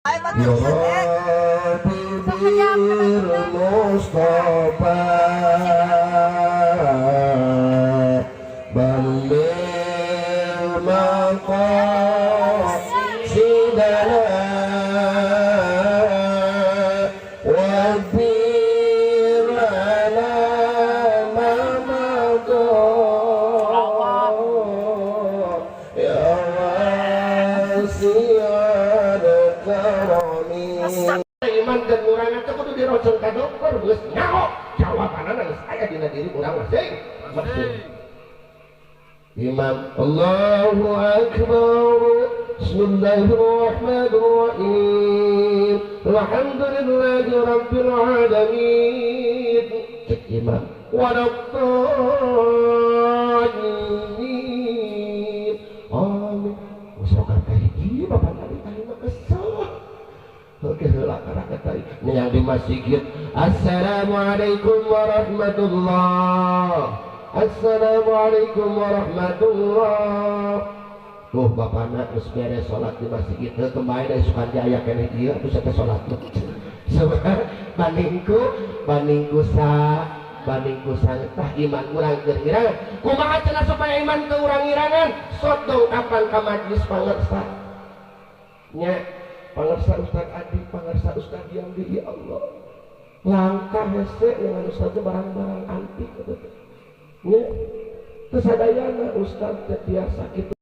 Ya Rabbi bil Mustafa balligh maqasidana waghfir lana ma madha ya wasi'al karami. Iman dan ngurangan teh kudu dirocon ka dokter, geus nyaho jawabanana geus aya dina diri urang masing masing. Imam Allahu Akbar, Bismillahirrahmanirrahim, alhamdulillahi rabbil alamin. Cek imam waladdallin, amin. Sok kahiji bapak tadi tadi mah kesel. Oke, heula karaka tadi yang di masjid. Assalamualaikum warahmatullah. Assalamualaikum warahmatullah. Tuh bapana geus beres salat di masjid teu kembali dari Sukanjaya keneh ieu atuh teh salat. Sebab bandingku sa bandingku sang tah iman urang keur ngirangan. Kumaha cenah supaya iman teu urang ngirangan? Sotong kapan ka majlis pangersa. Nya pangersa Ustaz Adi, pangersa Ustaz yang di ya Allah. Langkah hese dengan Ustaz barang-barang antik gitu. Nya teu sadayana Ustaz teh biasa kitu.